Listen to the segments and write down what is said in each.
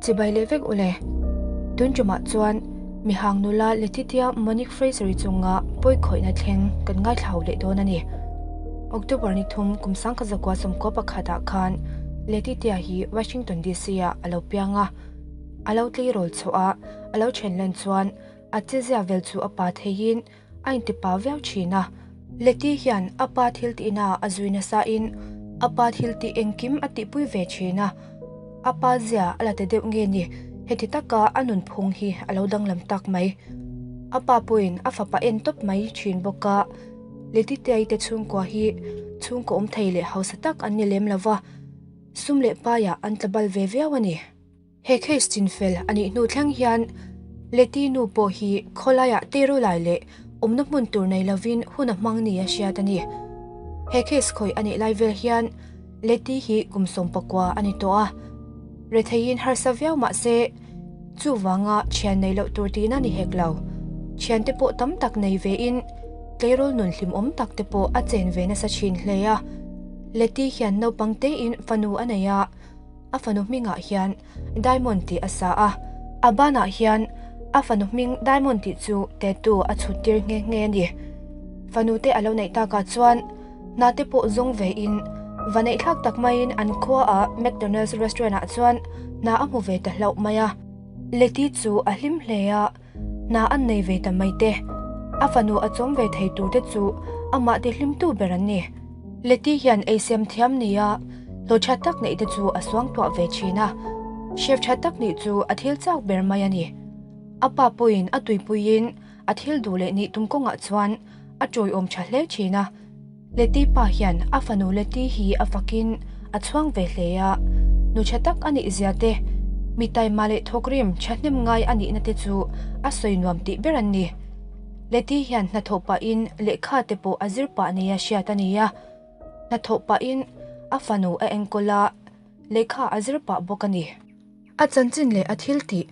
Chibai leh vek ule. Tun tumah chuan mihang nula Letitia Monique Fraser-i chunga pawikhawihna thleng kan ngaithlau leh dawn a ni. October ni thum kum 1991 ah khan Letitia hi Washington DC ah a lo piang a. A lo tleirawl chhoh a, a lo then lan chuan a chezia vel chu a pa theiin a intipa viau thin a. Leti hian a pa thil tihna a zui nasa in a pa thil tih engkim a tihpui ve thin a. A pa zia a la ta deuh nge ni, heti taka a nunphung hi a lo danglam tak mai. A pa pawhin a fapa en tawp mai thin bawk a, Letitiai te chhungkua hi chhungkaw awm thei leh hausa tak an ni lem lova, sum leh paiah an tla bal ve viau a ni. He case chinfel a nih hnu thleng hian Leti nu pawh hi khawlaiah teirulai leh awmna hmun tur nei lovin hun a hmang ni a hriat a ni. He case khawih a nih lai vel hian Leti hi kum 19 a ni tawh a, retheiin harsa viau mah se chuvanga thian nei loh tur tihna ni hek lo. Thiante pawh tam tak nei vein tleirawl nun hlimawm tak te pawh a chen ve nasa thin hle a. Leti hian naupang tein fanu a nei a. A fanu hmingah hian Diamond tih a sa a, a banah hian a fanu hming Diamond tih chu tattoo a chhut tir nghe nghe a ni. Fanu te a lo neih takah chuan hna te pawh zawng ve in va neih thlak tak maiin an khua ah McDonald's restaurant ah chuan hna a hmu ve ta hlauh mai a. Letty chu a hlim hle a, hna an nei ve ta mai te. A fanu a chawm ve thei tur te chu amah ti hlimtu ber an ni. Letty hian eisiam thiam nia hlawh tha tak neih te chu a suangtuah ve thin a, chef tha tak nih chu a thil chak ber mai a ni. A pa pawhin a tuipuiin a thil duh leh nih tum kawngah chuan a tawiawm tha hle thin a. Letty pa hian a fanu Letty hi a fakin a chhuang ve hle a, nu tha tak a nih zia te, mi taima leh thawkrim thahnem ngai a nihna te chu a sawi nuam tih ber an ni. Letty hian hnathawh pahin lehkha te pawh a zir pah nia hriat a ni a, hnathawh pahin a fanu a enkawl a, lehkha a zir pah bawk a ni. A chanchin leh a thil tih,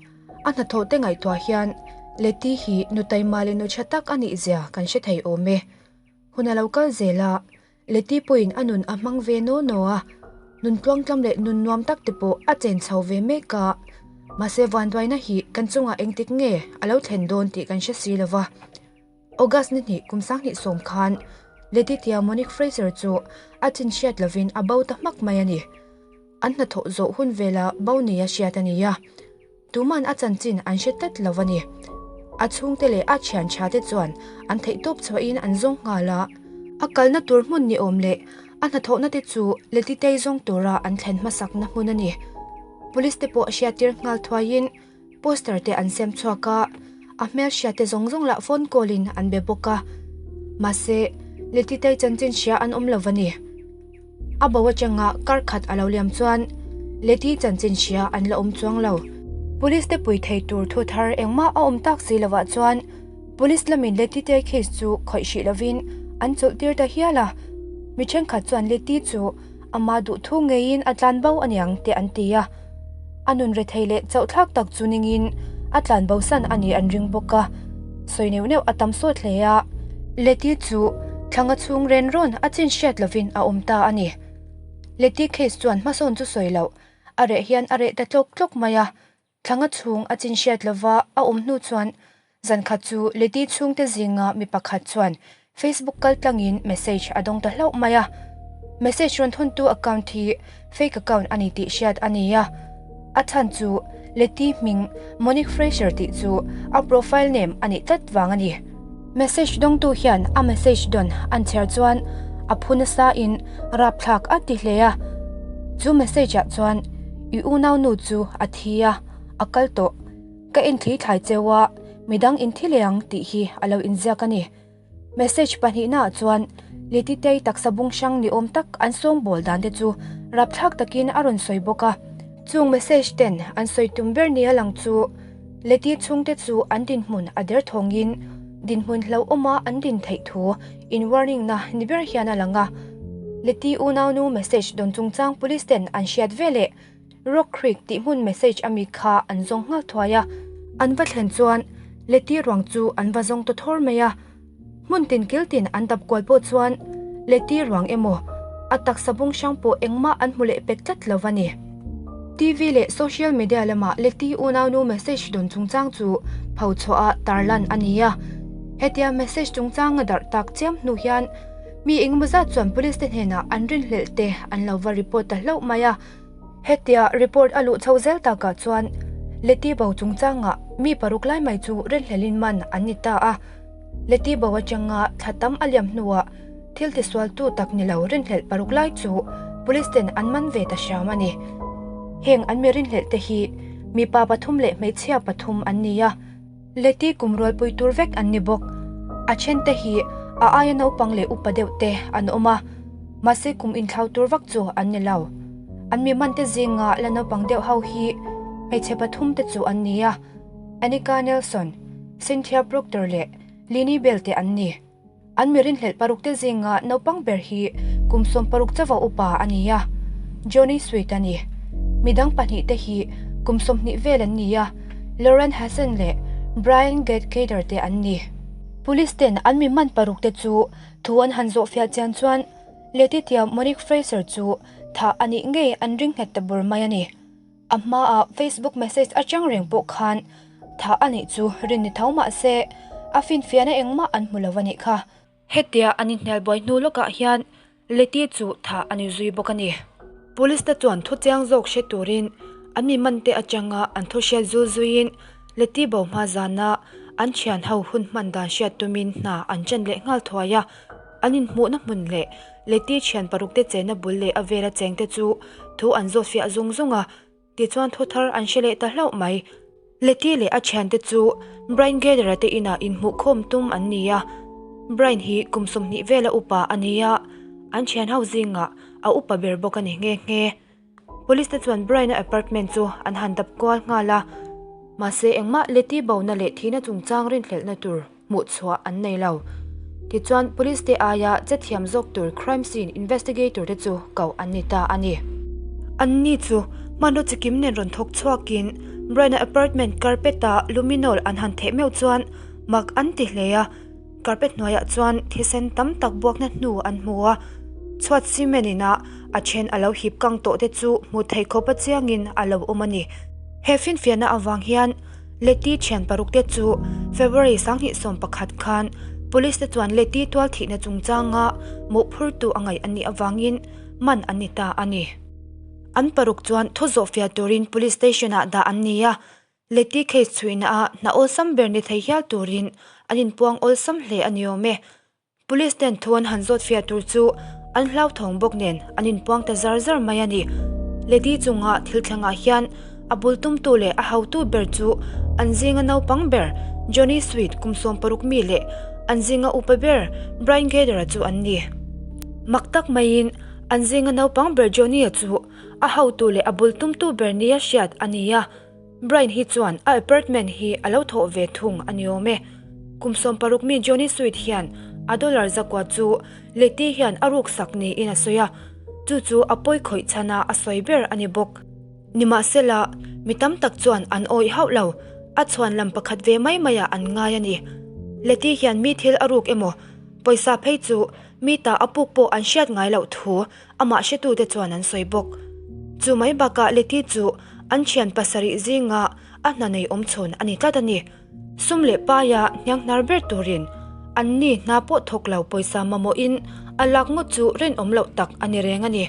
a hnathawh te ngaihtuah hian Letty hi nu taima leh nu tha tak a nih zia kan hre thei awm e. Hun a lo kal zel a, Letty pawhin a nun a hmang ve naw naw a, nun tluangtlam leh nun nuam tak te pawh a chen chho ve mek a. Mahse vanduaina hi kan chungah engtik nge a lo thlen dawn tih kan hre si lo va. August ni hnih kum 2010 khan Letitia Monique Fraser chu a chin hriat lovin a bo ta hmak mai a ni. An hnathawh zawh hun vela bo nia hriat a ni a. Tuman a chanchin an hre tlat lo a ni. A chhungte leh a thian tha te chuan an theihtawp chhuahin an zawng nghal a. A kalna tur hmun ni awm leh a hnathawhna te chu Letitei zawng tura an thlen hmasakna hmun a ni. Police te pawh hriattir nghal thuaiin poster te an sem chhuak a, a hmelhriat te zawng zawng lah phone call in an be bawk a. Mahse, Letitei chanchin hria an awm lo a ni. A bo atanga kar khat a lo liam chuan Letty chanchin hria an la awm chuang lo. Police te pui thei tur thu thar engmah a awm tak si lovah chuan Police lamin Letty te case chu khawih hrih lovin an chawlh tir ta hial a. Mi thenkhat chuan Letty chu ama duhthu ngeiin a tlan bo aniang te an ti a. A nun rethei leh chauh thlak tak chu ningin a tlan bo san a nih an ring bawk a, sawi neuh neuh a tam sawt hle a. Letty chu thlanga chhung ren rawn a chin hriat lovin a awm ta a ni. Letty case chuan hmasawn chu sawi loh, a reh hian a reh ta tlawk tlawk mai a. Thlanga chhung a chin hriat lova a awm hnu chuan zankhat chu Letty chhungte zinga mi pakhat chuan Facebook kal tlangin message a dawng ta hlauh mai a. Message rawn thawntu account hi fake account a ni tih hriat a ni a. A chhan chu Letty hming Monique Fraser tih chu a profile name a nih tlat vang a ni. Message dawngtu hian a message dawn an chhiar chuan a phu nasa in rapthlak a ti hle a. Chu message ah chuan I unaunu chu a thi a, a kal tawh. Ka inthli thlai cheu a, midang inthi leh ang tih hi a lo inziak a ni. Message pahnihnaah chuan Letitei taksa bung hrang ni awm tak an sawngbawl dan te chu rapthlak takin a rawn sawi bawk a. Chung message ten an sawi tum ber nia lang chu Leti chhungte chu an dinhmun a der thawngin dinhmun hlauhawma an din theih thu in warning na ni ber hian a lang a. Leti unaunu message dawn chungchang police ten an hriat veleh Rock Creek tih hmun message ami kha an zawng nghal thuai a. An va thlen chuan Leti ruang chu an va zawng ta thawr mai a. Hmun tin kil tin an dap kual pawh chuan Leti ruang emaw a taksa bung hrang pawh engmah an hmu leh pek tlat lo a ni. TV leh social media lama Letty unaunu message dawn chungchang chu phochhuah a tarlan a ni a. Hetia message chungchang a darh tak chiam hnu hian mi engemaw zat chuan police te hnenah an rinhlelh te an lo va report ta hlauh mai a. Hetia report a luh chho zel takah chuan Letty bo chungchangah mi paruk lai mai chu rinhlelhin man an ni ta a. Letty bo atanga thla tam a liam hnuah thil tisualtu tak ni lo rinhlelh paruk lai chu police ten an man ve ta hram a ni. Heng an mi rinhlelh te hi mipa pathum leh hmeichhia pathum an ni a. Leti kum rualpui tur vek an ni bawk. A thente hi a aia naupang leh upa deuh te an awm a, mahse kum inthlau tur vak chu an ni lo. An mi mante zinga la naupang deuh ho hi hmeichhe pathum te chu an ni a, Annika Nelson, Cynthia Proctor leh Lini Bell te an ni. An mi rinhlelh paruk te zinga naupang ber hi kum 60 chauha upa a ni a, Johnny Sweet a ni. Midang pahnihte hi kum 20 vel an ni a, Lauren Hassan leh Brian Gatecater te an ni. Police ten an mi man paruk te chu thu an han zawhfiah chian chuan Letitia Monique Fraser chu thah a nih ngei an ring nghet ta bur mai a ni. A hmaah Facebook message atang reng pawh khan thah a nih chu rin ni tho mah se a finfiahna engmah an hmu lo a nih kha. Hetia an inhnial buai hnu lawkah hian Letty chu thah a ni zui bawk a ni. Police te chuan thu chiang zawk hre turin an mi man te atanga an thu hriat zul zuiin Letty bo hma zana an thian ho hun hman dan hriat tumin hna an chen leh nghal thuai a. An inhmuhna hmun leh Letty thian paruk te chenna bul leh a vela cheng te chu thu an zawt fiah zung zung a, tichuan thu thar an hre leh ta hlauh mai. Letty leh a thiante chu Brian Gaither-a te inah inhmuhkhawm tum an ni a, Brian hi kum 20 vela upa a ni a, an thian ho zingah a upa ber bawk a ni nghe nghe. Police te chuan Brian-a apartment chu an han dap kual nghal a, mahse engmah Letty bona leh thihna chungchang rinhlelhna tur hmuh chhuah an nei lo. Tichuan, Police te aia che thiam zawk tur crime scene investigator te chu koh an ni ta a ni. Anni chu hmanraw chikim nen rawn thawk chhuakin Brian-a apartment carpet-a luminol an han theh meuh chuan mak an ti hle a, carpet hnuaiah chuan thisen tam tak buakna hnu an hmu a, chhuat cement ina a then a lo hip kang tawh te chu hmuh theih khawp a chiangin a lo awm a ni. He finfiahna avang hian Letty thian paruk te chu February 2011 khan Police te chuan Letty tual thihna chungchanga mawhphurtu a ngaih a nih avangin man an ni ta a ni. An paruk chuan thu zawhfiah turin Police Station ah dah an ni a, Letty case chhuihna ah hna awlsam ber ni thei hial turin an inpuang awlsam hle a ni awm e. Police ten thu an han zawt fiah tur chu an hlauthawng bawk nen an inpuang ta zar zar mai a ni. Lady chunga thil thlengah hian a bul tumtu leh a hotu ber chu an zinga naupang ber Johnny Sweet kum 60 mi leh an zinga upa ber Brian Gaither-a chu an ni. Mak tak maiin an zinga naupang ber Johnny-a chu a hotu leh a bul tumtu ber nia hriat a ni a. Brian hi chuan a apartment hi a lo thawh ve thung a ni awm e. Kum 60 mi Johnny Sweet hian a dollar zakua chu Letty hian a ruksak niin a sawi a, chu chu a pawi khawih chhana a sawi ber a ni bawk. Nimahsela, mi tam tak chuan an awih hauh lo, a chhuan lam pakhat ve mai maiah an ngai a ni. Letty hian mi thil a ruk emaw, pawisa phei chu mi ta a puk pawh an hriat ngai loh thu Amah hretute chuan an sawi bawk. Chu mai bakah Letty chu an thian pasarih zinga a hna nei awm chhun a ni tlat a ni. Sum leh paia hnianghnar ber turin an ni hna pawh thawk lo pawisa mamawhin a lak ngawt chu rinawm loh tak a ni reng a ni.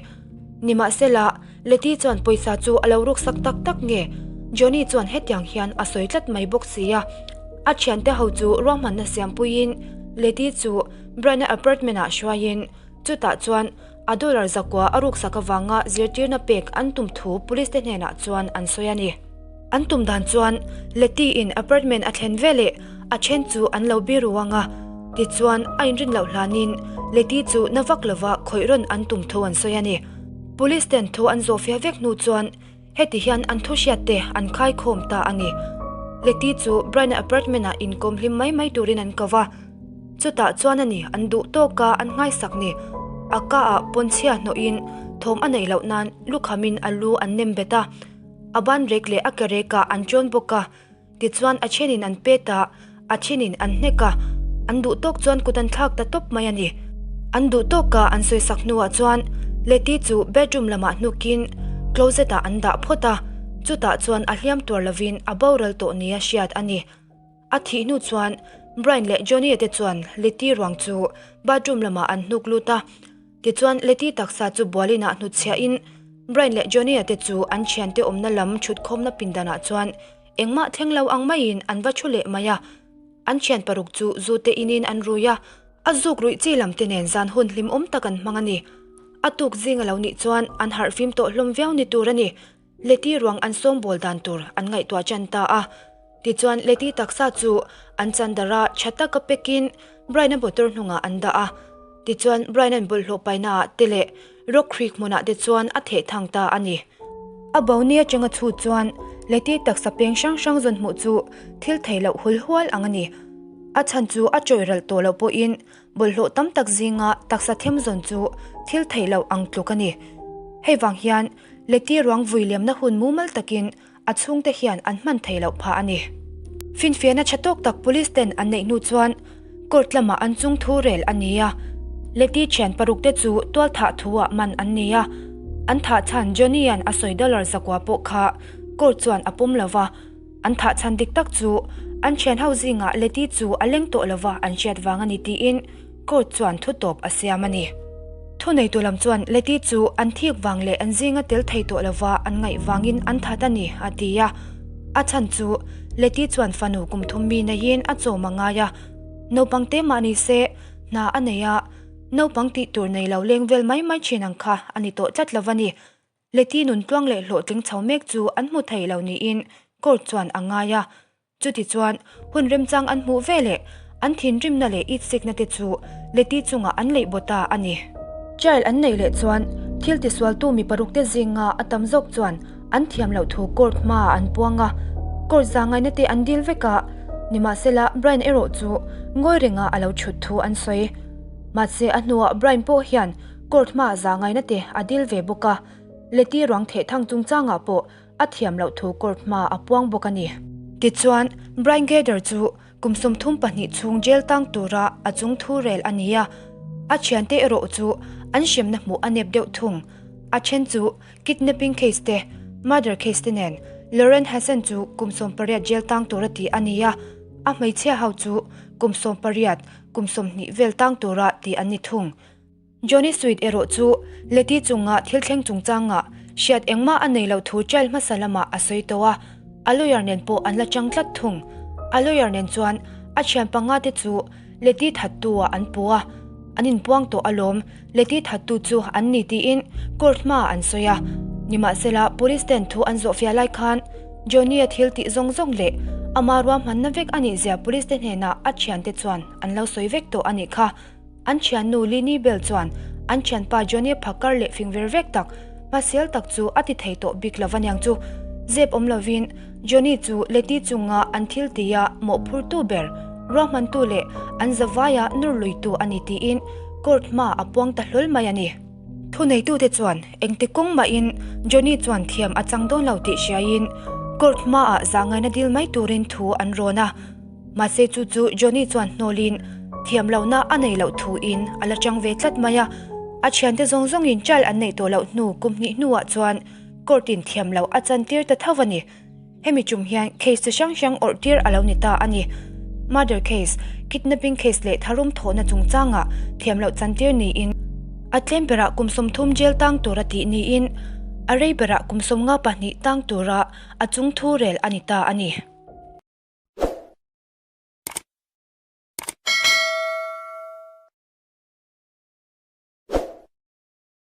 Nimahsela, Letty chuan pawisa chu a lo ruksak tak tak nge? Johnny chuan hetiang hian a sawi tlat mai bawk si a. A thiante ho chu ruahmanna siampuiin Letty chu Brian-a apartment-ah hruaiin Chutah chuan a dollar zakua a ruksak avanga zirtirna pek an tum thu police te hnenah chuan an sawi a ni. An tum dan chuan Letty in apartment a thlen veleh a then chu an lo biru ang a, tichuan a inrin loh hlanin Letty chu na vak lova khawih rawn an tum thu an sawi a ni. Police ten thu an zawhfiah vek hnu chuan heti hian an thu hriat te an khaikhawm ta a ni. Letty chu Brian-a apartment ah inkawm hlim mai mai turin an ko va. Chutah chuan a ni an duh tawk a an nghaisak ni. A ka ah pawnchhia hnawhin thawm a neih loh nan lukhamin a lu an nem bet a. A ban rek leh a ke rek ah an chawn bawk a. Tichuan a thenin an pet a, a thenin an hnek a. An duh tawk chuan kut an thlak ta tawp mai a ni. An duh tawk a an sawisak hnuah chuan Letty chu bedroom lamah hnukin Closet-ah an dah phawt a, chutah chuan a hliam tuar lovin a boral tawh nia hriat a ni. A thih hnu chuan Brian leh Johnny-a te chuan Letty ruang chu bathroom lamah an hnuk lut a. Tichuan Letty taksa chu bualinah hnutchhiahin Brian leh Johnny-a te chu an thiante awmna lam thutkhawmna pindanah chuan engmah thleng lo ang maiin an va thu leh mai a. An thian paruk chu zu te inin an rui a, a zuk ruih chi lam te nen zan hun hlimawm tak an hmang a ni. A tuk zing a lo nih chuan an harhfim tawh hlawm viau ni tur a ni. Leti ruang an sawngbawl dan tur an ngaihtuah tan ta a. Tichuan Leti taksa chu an chan darh a, tha taka pekin Brian-a motor hnungah an dah a. Tichuan Brian-a'n bawlhhlawh paihnaah te leh Rock Creek hmunah te chuan a theh thang ta a ni. A bo ni atanga chhut chuan Leti taksa peng hrang hrang zawn hmuh chu thil thei loh hul hual ang a ni. A chhan chu a chawi ralh tawh loh pawhin Bawlhhlawh tam tak zinga taksa them zawn chu thil theih loh ang tluk a ni. Hei vang hian Leti ruang vui liamna hun mumal takin a chhungte hian an hman theih loh phah a ni. Finfiahna tha tawk tak police ten an neih hnu chuan court lamah an chung thu rel a ni a. Leti thian paruk te chu tual thah thu ah man an ni a. An thah chhan Johnny-a'n a sawi dollar zakua pawh kha court chuan a pawm lo va. An thah chhan dik tak chu an thian ho zingah Letty chu a leng tawh lova an hriat vang a ni tiin court chuan thu tawp a siam a ni. Thuneitu lam chuan Letty chu an thik vang leh an zinga tel thei tawh lova an ngaih vangin an that a ni a ti a. A chhan chu Letty chuan fanu kum thum mi neiin a chawm a ngai a, naupang te mah ni se hna a nei a, naupang tih tur nei lo leng vel mai mai thin ang kha a ni tawh tlat lova ni. Leti nun tluang leh hlawhtling chho mek chu an hmu thei lo niin court chuan a ngai a. Chutichuan, hun remchang an hmuh ve leh an thinrimna leh itsikna te chu Leti chungah an leih baw ta a ni. Trial an neih leh chuan thil tisualtu mi paruk te zinga a tam zawk chuan an thiam loh thu court hmaah an puang a, court zangaina te an dil vek a, nimahsela Brian erawh chu ngawi renga a lo chhut thu an sawi. Mahse a hnuah Brian pawh hian Court hmaah zahngaina te a dil ve bawk a, Leti ruang theh thang chungchangah pawh a thiam loh thu court hmaah a puang bawk a ni. Tichuan, Brian Gader chu kum 32 chhung jail tang tura a chung thu rel a ni a, a thiante erawh chu an hremna hmuh a nep deuh thung. A then chu kidnapping case te, murder case te nen Lauren Hassan chu kum 18 jail tang tura tih a ni a, a hmeichhia ho chu kum 18, kum 20 vel tang tura tih an ni thung. Johnny Sweet erawh chu Letty chunga thil thleng chungchangah hriat engmah a nei loh thu trial hmasa lamah a sawi tawh a, a lawyer nen pawh an la chang tlat thung. A lawyer nen chuan a thian panga te chu Letty thattu ah an pu a, an inpuang tawh alawm, Letty thattu chu an ni tiin court hmaah an sawi a. Nimahsela police ten thu an zawhfiah lai khan Johnny-a thil tih zawng zawng leh ama ruahmanna vek a nih zia police te hnenah a thiante chuan an lo sawi vek tawh a nih kha. An thiannu Lini Bell chuan an thianpa Johnny phakar leh fing ver vek tak, hmasial tak chu a ti thei tawh bik lo aniang chu. Zep awm lovin Johnny chu Letty chunga an thil tia mawhphurtu ber, ruahmantu leh an zavaia nur luitu a ni tiin court hma a puang ta hlawl mai a ni. Thuneitute chuan engti kawng mahin Johnny chuan thiam a chang dawn lo tih hriaiin court hmaah zahngaina dil mai turin thu an rawn a. Mahse chu chu Johnny chuan hnawlin thiam lohna a nei loh thuin a la chang ve tlat mai a. A thiante zawng zawngin trial an neih tawh loh hnu kum hnih hnuah chuan court in thiam loh a chantir ta tho a ni. Hemi tum hian case chi hrang hrang awrh tir a lo ni ta a ni. Murder case, kidnapping case leh tharum thawhna chungchangah thiam loh chantir niin a tlem berah kum 30 jail tang tura tih niin a rei berah kum 52 tang tura a chung thu rel a ni ta a ni.